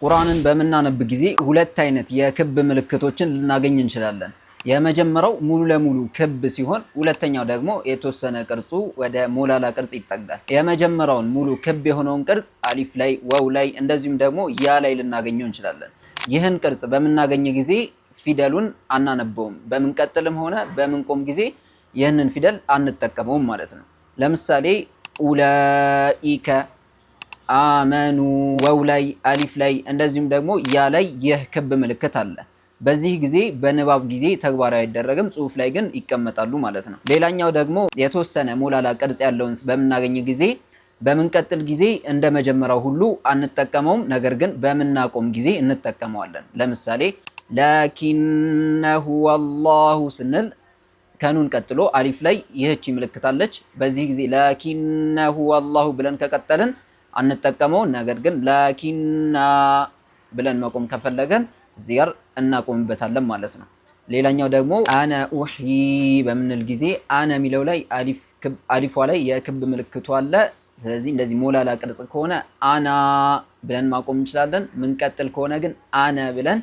ቁርአንን በምናነብ ጊዜ ሁለት አይነት የክብ ምልክቶችን ልናገኝ እንችላለን። የመጀመሪያው ሙሉ ለሙሉ ክብ ሲሆን ሁለተኛው ደግሞ የተወሰነ ቅርጹ ወደ ሞላላ ቅርጽ ይጠጋል። የመጀመሪያውን ሙሉ ክብ የሆነውን ቅርጽ አሊፍ ላይ፣ ወው ላይ እንደዚሁም ደግሞ ያ ላይ ልናገኘው እንችላለን። ይህን ቅርጽ በምናገኝ ጊዜ ፊደሉን አናነበውም። በምንቀጥልም ሆነ በምንቆም ጊዜ ይህንን ፊደል አንጠቀመውም ማለት ነው። ለምሳሌ أولئك፣ آمنوا፣ ወው ላይ፣ አሊፍ ላይ እንደዚሁም ደግሞ ያ ላይ ይህ ክብ ምልክት አለ። በዚህ ጊዜ በንባብ ጊዜ ተግባራዊ አይደረግም፣ ጽሁፍ ላይ ግን ይቀመጣሉ ማለት ነው። ሌላኛው ደግሞ የተወሰነ ሞላላ ቅርጽ ያለውን በምናገኝ ጊዜ በምንቀጥል ጊዜ እንደ መጀመሪያው ሁሉ አንጠቀመውም፣ ነገር ግን በምናቆም ጊዜ እንጠቀመዋለን። ለምሳሌ لكن هو الله ስንል ከኑን ቀጥሎ አሊፍ ላይ ይህች ምልክት አለች። በዚህ ጊዜ لكن هو الله ብለን ከቀጠልን አንጠቀመው። ነገር ግን لكن ብለን መቆም ከፈለገን እዚህ ጋር እናቆምበታለን ማለት ነው። ሌላኛው ደግሞ أنا أحيي በምንል ጊዜ أنا የሚለው ላይ አሊፏ ላይ የክብ ምልክቱ አለ። ስለዚህ እንደዚህ ሞላላ ቅርጽ ከሆነ أنا ብለን ማቆም እንችላለን። ምንቀጥል ከሆነ ግን أنا ብለን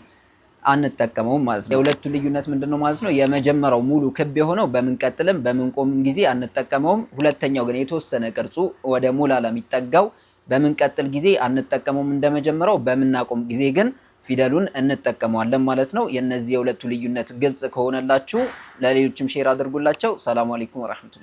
አንጠቀመውም ማለት ነው። የሁለቱ ልዩነት ምንድን ነው ማለት ነው? የመጀመሪያው ሙሉ ክብ የሆነው በምንቀጥልም በምንቆምም ጊዜ አንጠቀመውም። ሁለተኛው ግን የተወሰነ ቅርጹ ወደ ሞላላ የሚጠጋው በምንቀጥል ጊዜ አንጠቀመውም እንደመጀመሪያው፣ በምናቆም ጊዜ ግን ፊደሉን እንጠቀመዋለን ማለት ነው። የነዚህ የሁለቱ ልዩነት ግልጽ ከሆነላችሁ ለሌሎችም share አድርጉላቸው። سلام عليكم ورحمة الله።